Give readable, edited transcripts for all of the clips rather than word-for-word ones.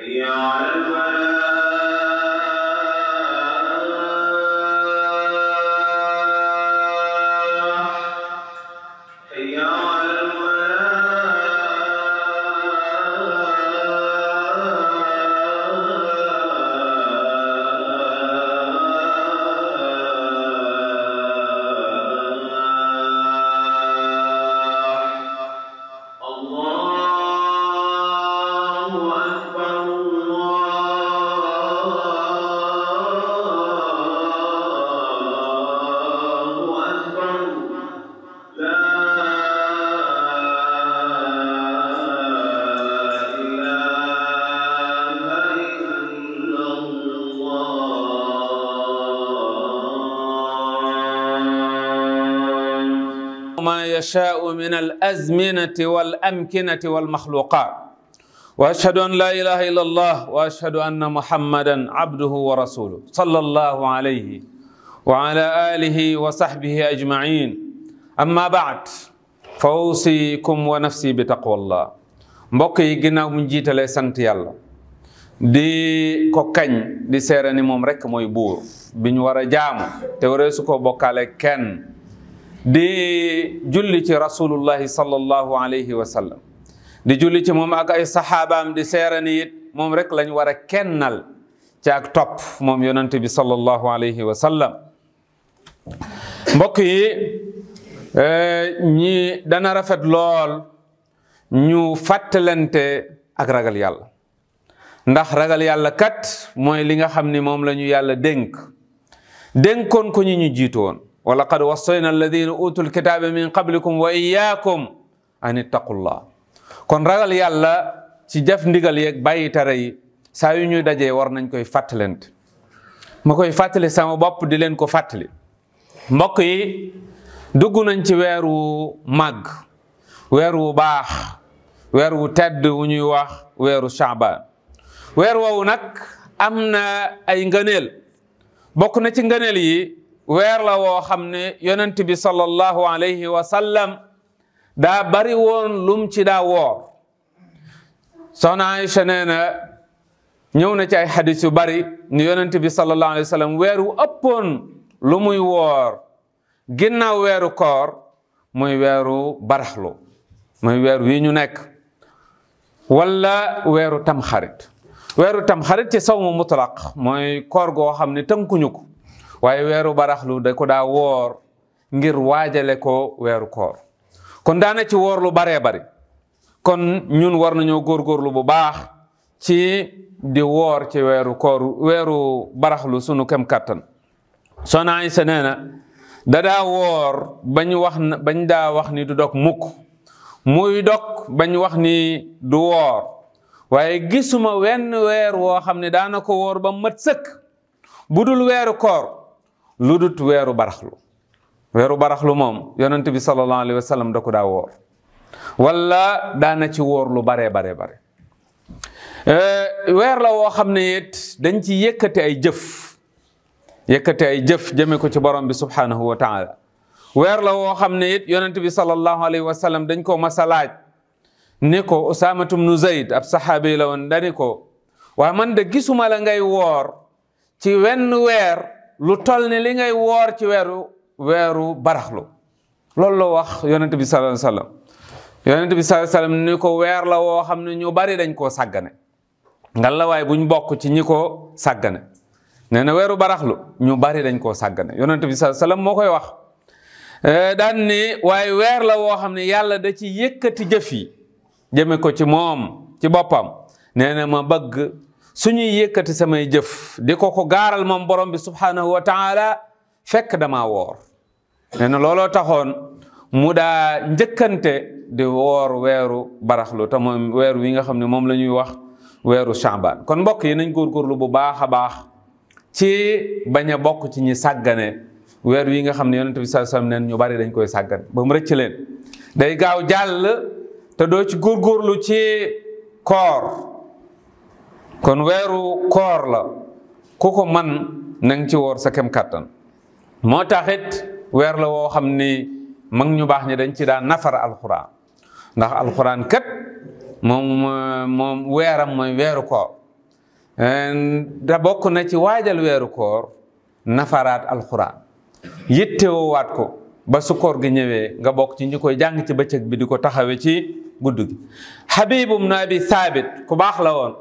حي على الفلاح حي على ما يشاء من الأزمنة والأمكنة والمخلوقات وأشهد أن لا إله إلا الله وأشهد أن محمدا عبده ورسوله صلى الله عليه وعلى آله وصحبه أجمعين أما بعد فأوصيكم ونفسي بتقوى الله mbokk yi ginnaaw mu jiitalee sant yàlla di ko kañ di seere ni moom rekk mooy buur bi ñu war a jaamu te waree su ko bokkaale kenn di julli ci rasulullahi sallallahu alayhi wa sallam di julli ci moom ak ay saxaabaam di seere ni it moom rek lañ war a kennal ci ak topp moom yonent bi sallallahu alayhi wa sallam mbokk yi ñi dana rafet lool ñu fàttalante ak ragal yàlla ndax ragal yàlla kat mooy li nga xam ni moom la ñu yàlla dénkoon ko ñu jiitu woon wa laqad wassayna alladina utul kitaba min qablikum wa iyyakum an ittaqullah kon ragal yàlla ci jëf ndigal yeeg bàyyi tere yi saa yu ñuy dajee war nañ koy fàttalante ma koy fàttali sama bopp di leen ko fàttali mbokk yi dugg nañ ci weeru màgg weeru baax weer wu tedd wu ñuy wax weeru Shaaban weer woowu nag am na ay ngëneel bokk na ci ngëneel yi weer la woo xam ne yonent bi sallallahu alayhi wa sallam daa bari woon lum ci daa woor soxna Aïcha nee na ñëw na ci ay xadis yu bari ni yonent bi sallallahu alayhi wa sallam weer wu ëppoon lu muy woor ginnaaw weeru koor muy weeru baraxlu muy weer wi ñu nekk wala weeru tamxarit ci sawmu mutlaq mooy koor goo xam ne tënkuñu ko waaye weeru baraxlu da ko daa woor ngir waajale ko weeru koor kon daana ci woor lu baree bari kon ñun war nañoo góorgóorlu bu baax ci di woor ci weeru koor weeru baraxlu sunu kem kattan Soxna Aysa nee na da daa woor bañ daa wax ni du dog mukk muy dog bañ wax ni du woor waaye gisuma wenn weer woo xam ne daana ko woor ba mat sëkk bu dul weeru koor lu dut weeru baraxlu moom yonent bi sallallahu alayhi wa sallam da ko daa woor wala daana ci woor lu bare weer la woo xam ne it dañ ci yëkkati ay jëf jëme ko ci borom bi subhanahu wa taala weer la woo xam ne it yonent bi sallallahu alayhi wa sallam dañ ko masalaaj ni ko Usaamatu bnu Zayd ab saxaabi la woon dani ko waaye man de gisuma la ngay woor ci wenn weer lu toll ni li ngay woor ci weeru baraxlu loolu la wax yonent bi sallallahu alayhi wa sallam yonent bi sallallahu alayhi wa sallam ni ko weer la woo xam ne ñu bari dañ koo sàggane ngal la waaye buñ bokk ci ñi ko sàggane nee na weeru baraxlu ñu bari dañ koo sàggane yonent bi sallallahu alayhi wa sallam moo koy wax daan ni waaye weer la woo xam ne yàlla da ci yëkkati jëf yi jëme ko ci moom ci boppam nee na ma bëgg suñuy yëkkati samay jëf di ko gaaral moom borom bi subhanahu wa taala fekk dama woor nee na looloo taxoon mu daa njëkkante di woor weeru baraxlu te moom weer wi nga xam ne moom la ñuy wax weeru Shaaban kon mbokk yi nañ góorgóorlu bu baax a baax ci bañ a bokk ci ñi sàggane weer wi nga xam ne yonent bi sallallahu alayhi wasallam neen ñu bari dañ koy sàggan ba mu rëcc leen day gaaw jàll te doo ci góorgóorlu ci koor kon weeru koor la ku ko man nang ci woor sa kem kattan moo taxit weer la woo xam ni mag ñu baax ñi dañ ci daan nafar alquran ndax alquran kat moom weeram mooy weeru koor da bokk na ci waajal weeru koor nafaraat alquran yittewoowaat ko ba su koor gi ñëwee nga bokk ci ñi koy jàng ci bëccëg bi di ko taxawe ci guddi gi. Habib ibn Abi Thabit ku baax la woon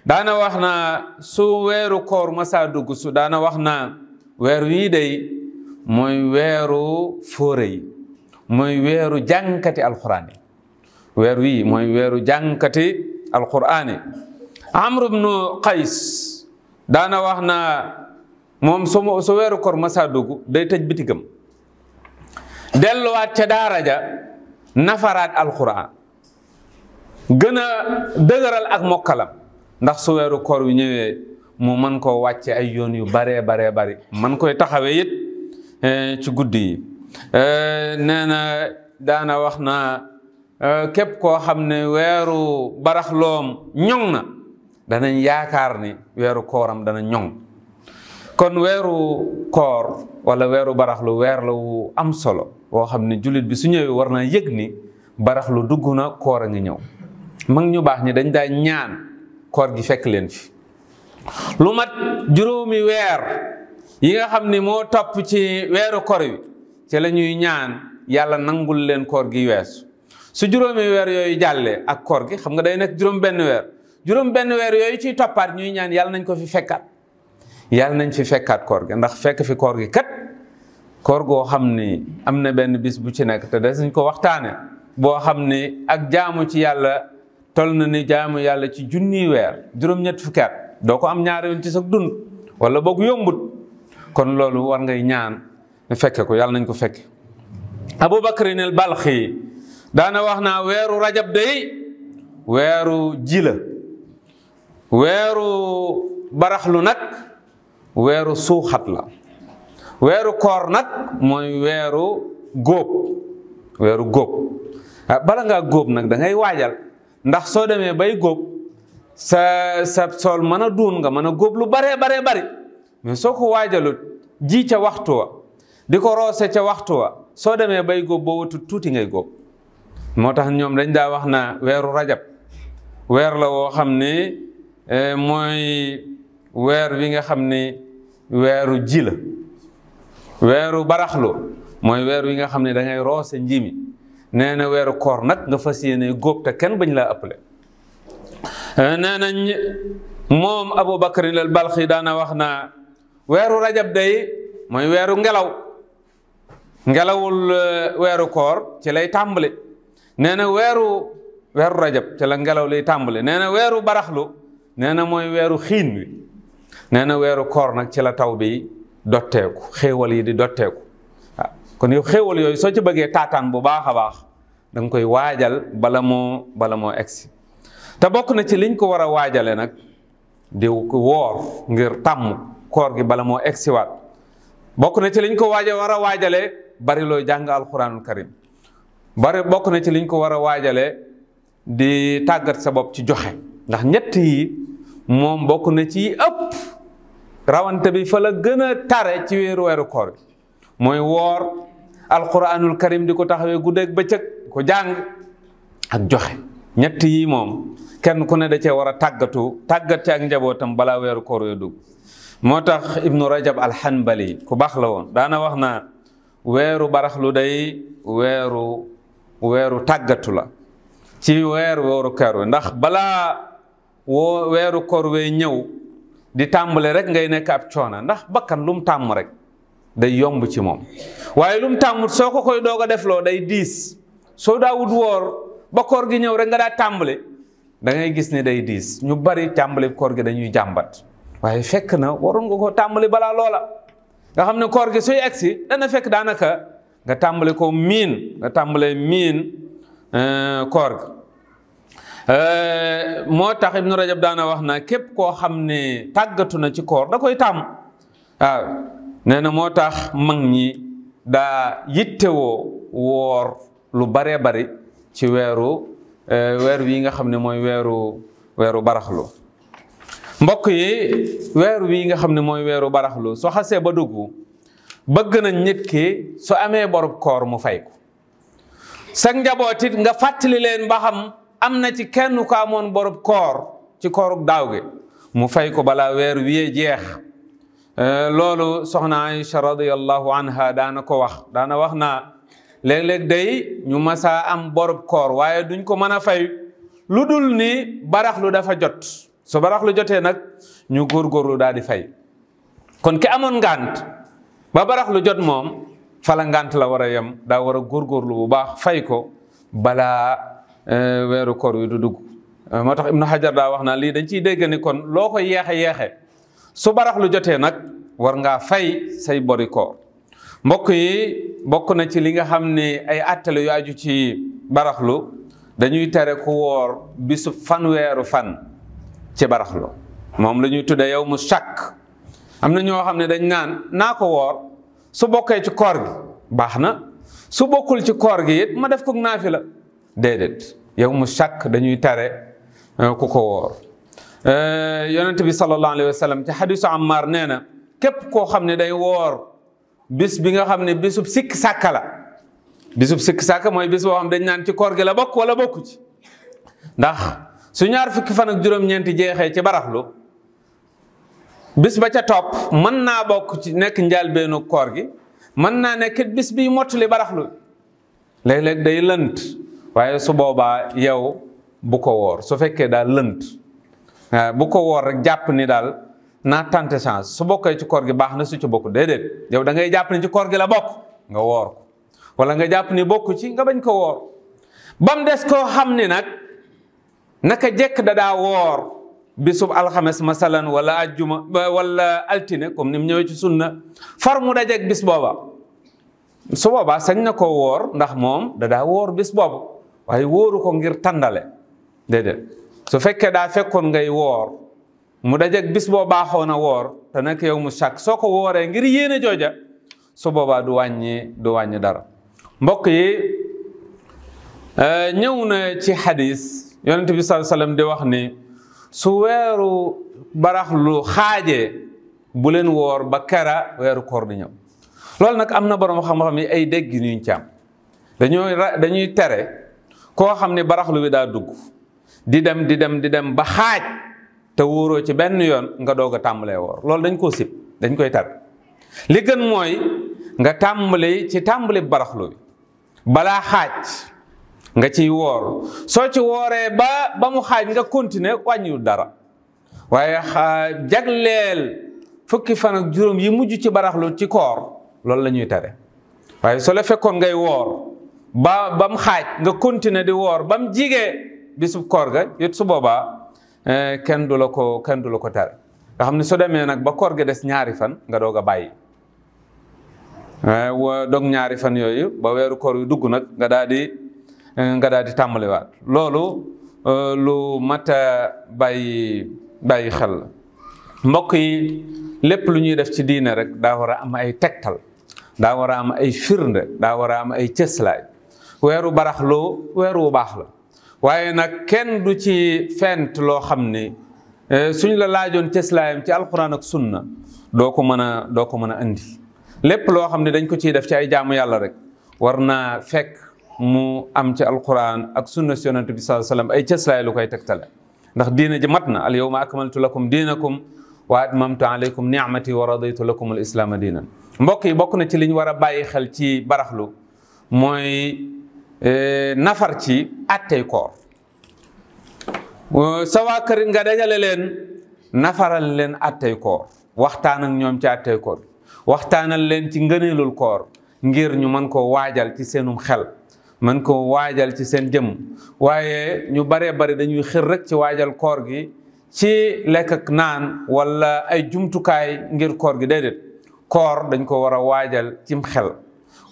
daana wax na su weeru koor masa dugg su daana wax na weer wii day mooy weeru fóore yi mooy weeru jàngkati alquran yi weer wii mooy weeru jàngkati alquran yi. Amr ibn Qays daana wax na moom su weeru koor masa dugg day tëj bitigam delluwaat ca daara ja nafaraat alquran gën a dëgëral ak mokkalam ndax su weeru koor wi ñëwee mu mën koo wàcce ay yoon yu baree bari man koy taxawee it ci guddi yi. nee na daana wax na képp koo xam ne weeru baraxloom ñoŋ na danañ yaakaar ni weeru kooram dana ñoŋ. kon weeru koor wala weeru baraxlu weer la wu am solo woo xam ne jullit bi su ñëwee war na yëg ni baraxlu dugg na koor a ngi ñëw. mag ñu baax ñi dañ daa ñaan koor gi fekk leen fi lu mat juróomi weer yi nga xam ni moo topp ci weeru koor wi ci la ñuy ñaan yàlla nangul leen koor gi weesu. su juróomi weer yooyu jàllee ak koor gi xam nga day nekk juróom benn weer yooyu ciy toppaat ñuy ñaan yàlla nañ ko fi fekkaat. yàlla nañ fi fekkaat koor gi ndax fekk fi koor gi kat koor goo xam ni am na benn bis bu ci nekk te des nañ ko waxtaane boo xam ni ak jaamu ci yàlla tol na ni jaamu yàlla ci junniy weer juróom-ñett fukki at doo ko am ñaari yoon ci sa dund wala boog yombut kon loolu war ngay ñaan fekke ko yàlla nañ ko fekke. Abu Bakrin al Balxi daana wax naa weeru rajab day weeru ji la weeru baraxlu nag weeru suuxat la weeru koor nag mooy weeru góob bala ngaa góob nag da ngay waajal ndax soo demee bay góob sa sool mën a duun nga mën a góob lu baree bari mais soo ko waajalut ji ca waxtu wa di ko roose ca waxtu wa soo demee bay góob boo watu tuuti ngay góob. moo tax ñoom dañ daa wax na weeru rajab weer la woo xam ne mooy weer wi nga xam ne weeru ji la weeru baraxlu mooy weer wi nga xam ne da ngay roose njimi nee na weeru koor nag nga fas yéene góob te kenn bañ laa ëppale. nee na moom Abu Bakrin al Balxi daana wax na weeru rajab day mooy weeru ngelawul weeru koor ci lay tàmbali. nee na weeru rajab ci la ngelaw lay tàmbali. nee na weeru baraxlu nee na mooy weeru xiin wi. nee na weeru koor nag ci la taw bi dotteeku xéewal yi di dotteeku waaw kon yow xéewal yooyu soo ci bëggee taataan bu baax a baax da nga koy waajal bala moo egsi te bokk na ci liñ ko war a waajale nag di woor ngir tàmm koor gi bala moo egsiwaat bokk na ci liñ ko war a waajale bari looy jàng alquranul karim bokk na ci liñ ko war a waajale di tàggat sa bopp ci joxe ndax ñett yi moom bokk na ci ëpp rawante bi fa la gën a tare ci weeru koor bi mooy woor alquranul karim di ko taxawee guddeeg bëccëg ko jàng ak joxe ñett yi moom kenn ku ne da cee war a tàggat ci ak njabootam balaa weeru koor yoo dugg. moo tax ibnu rajab alhanbali ku baax la woon daana wax na weeru baraxlu day weeru tàggatu la ci weeru koor wi ndax balaa weeru koor wee ñëw di tàmbale rek ngay nekk ab coona ndax bakkan lu mu tàmm rek day yomb ci moom waaye lu mu tàmmut soo ko koy doog a defloo day diis soo daawut woor ba koor gi ñëw rek nga daa tàmbale da ngay gis ne day diis ñu bari tàmbale koor gi dañuy jàmbat waaye fekk na waroon nga ko tàmbali balaa loola nga xam ne koor gi suy egsi dana fekk daanaka nga tàmbale ko miin koor gi moo tax ibnu rajab daana wax na képp koo xam ne tàggatu na ci koor da koy tàmm waaw nee na moo tax mag ñi daa yittewoo woor lu baree bari ci weer wi nga xam ne mooy weeru baraxlu mbokk yi weer wi nga xam ne mooy weeru baraxlu soo xasee ba dugg bëgg nañ nit ki su amee borub koor mu fay ko sa njaboot it nga fàttali leen ba xam am na ci kenn ko amoon borub koor ci koorug daaw gi mu fay ko balaa weer wi jeex. loolu soxna Aïcha radiyallahu anha daana ko wax daana wax naa léeg-léeg day ñu masaa am borub koor waaye duñ ko mën a fay lu dul ni baraxlu dafa jot su baraxlu jotee nag ñu góorgóorlu daal di fay. kon ki amoon ngànt ba baraxlu jot moom fala ngànt la war a yem daa war a góorgóorlu bu baax fay ko balaa weeru koor wi du dugg. moo tax Ibnu Hajar daa wax naa lii dañ ciy dégg ni kon loo ko yeexe su baraxlu jotee nag war ngaa fay say bori koor. mbokk yi bokk na ci li nga xam ne ay attale yu aju ci baraxlu dañuy tere ku woor bisu fanweeru fan ci baraxlu moom la ñuy tuddee yow mu shakk. am na ñoo xam ne dañ naan naa ko woor su bokkee ci koor gi baax na su bokkul ci koor gi it ma def ko naafila déedéet yow mu shakk dañuy tere ku ko woor. yonent bi sallallahu alayhi wa sallam ci xadisu Ammar nee na képp koo xam ne day woor bis bi nga xam ne bisub sikk sàkka la bisub sikk sàkka mooy bis boo xam dañ naan ci koor gi la bokk wala bokku ci ndax su ñaar fukki fan ak juróom-ñeenti jeexee ci baraxlu bis ba ca topp mën naa bokk ci nekk njëlbéenu koor gi mën naa nekk bis biy mottali baraxlu léeg-léeg day lënt waaye su boobaa yow bu ko woor su fekkee daal lënt bu ko woor rek jàpp ni daal naa tenter chance su bokkee ci koor gi baax na su ci bokk déedéet yow da ngay jàpp ni ci koor gi la bokk nga woor ko wala nga jàpp ni bokku ci nga bañ ko woor. bam des koo xam ni nag naka jekk da daa woor bisub alxames masalan wala ajjuma wala altine comme ni mu ñëwee ci sunna far mu dajeeg bis booba su boobaa sañ na ko woor ndax moom da daa woor bis boobu waaye wóoru ko ngir tàndale déedéet. su fekkee daa fekkoon ngay woor mu dajeeg bis boo baaxoon a woor te nag yow mu sàkk soo ko wooree ngir yéene jooja su boobaa du wàññi dara. mbokk yi ñëw na ci xadis yonent bi sallallahu alayhi wasallam di wax ni su weeru baraxlu xaajee bu leen woor ba kera weeru koor di ñëw. loolu nag am na borom xam-xam yi ay dégg yuñ ci am dañuy tere koo xam ne baraxlu bi daa dugg di dem ba xaaj te wóoroo ci benn yoon nga doog a tàmbalee woor loolu dañ koo sib dañ koy tar li gën mooy nga tàmbali ci tàmbali baraxlu bi balaa xaaj nga ciy woor soo ci wooree ba mu xaaj nga continuer wàññiwul dara waaye jagleel fukki fan ak juróom yi mujj ci baraxlu ci koor loolu la ñuy tere waaye soo la fekkoon ngay woor ba mu xaaj nga continuer di woor ba mu jigee bisub koor ga it su boobaa kenn du la ko tere nga xam ne su demee nag ba koor ga des ñaari fan nga doog a bàyyi dog ñaari fan yooyu ba weeru koor yu dugg nag nga daal di tàmbaliwaat loolu lu mat a bàyyi xel la. mbokk yi lépp lu ñuy def ci diine rek daa war a am ay tegtal daa war a am ay firnde daa war a am ay cëslaay weeru baraxlu weeru wu baax la waaye nag kenn du ci fent loo xam ni suñ la laajoon cëslaayam ci alquran ak sunna doo ko mën a indi lépp loo xam ne dañ ko ciy def ci ay jaamu yàlla rek war naa fekk mu am ci alquran ak sunna si yonent bi sallallahu alayhi wasallam ay cëslaay lu koy tegtale ndax diina ji mat na al yawma akmaltu lakum diinakum wa atmamtu alaykum ni'mati wa raditu lakum al islaama diinan. mbokk yi bokk na ci li ñu war a bàyyi xel ci baraxlu mooy nafar ci attey koor sa waa kër nga dajale leen nafaral leen attey koor waxtaan ak ñoom ci attey koor waxtaanal leen ci ngëneelul koor ngir ñu mën ko waajal ci seenum xel mën ko waajal ci seen jëmm waaye ñu baree bari dañuy xër rek ci waajal koor gi ci lekk ak naan wala ay jumtukaay ngir koor gi déedéet koor dañ ko war a waajal cim xel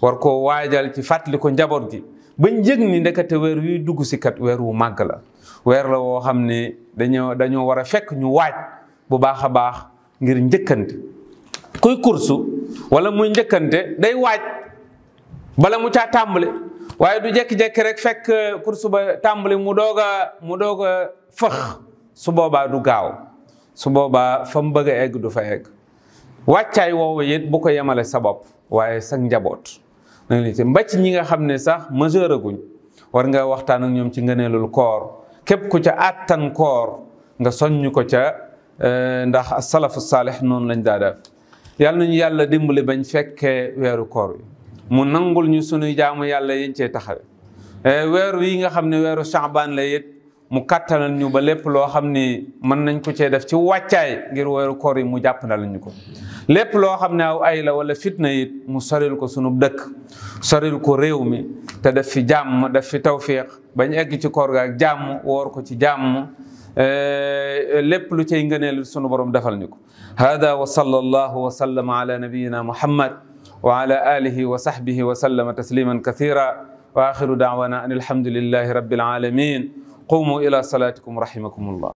war ko waajal ci fàttali ko njaboot gi bañ yëg ni ndekete weer wi dugg si kat weer wu màgg la weer la woo xam ne dañoo war a fekk ñu waaj bu baax a baax ngir njëkkante kuy kursu wala muy njëkkante day waaj bala mu caa tàmbali waaye du jekki-jekki rek fekk kursu ba tàmbali mu doog a fëx su boobaa du gaaw su boobaa fa mu bëgg a egg du fa egg wàccaay woowu it bu ko yemale sa bopp waaye sa njaboot na li ci mbàcc ñi nga xam ne sax majeur aguñ war nga waxtaan ak ñoom ci ngëneelul koor képp ku ca àttan koor nga soññ ko ca ndax as-salafu saalih noonu lañ daa def. yàlla nañu yàlla dimbali bañ fekkee weeru koor wi mu nangul ñu sunuy jaamu yàlla yiñ cee taxawe weeru yi nga xam ne weeru Shaabaan la it mu kattanal ñu ba lépp loo xam ni mën nañ ko cee def ci wàccaay ngir weeru koor yi mu jàppandal ñu ko. lépp loo xam ne aw ay la wala fitna it mu soril ko sunu dëkk soril ko réew mi te def fi jàmm def fi tawfiq bañ egg ci koor ga ak jàmm woor ko ci jàmm lépp lu cay ngëneel sunu borom defal ñu ko. hada wa sallallahu wa sallama ala nabiyyina muhammad wa ala alihi wa sahbihi wa sallama tasliman kathira wa akhiru da'wana an alhamdulillahi rabbil alamin qumu ila salatikum rahimakumullah.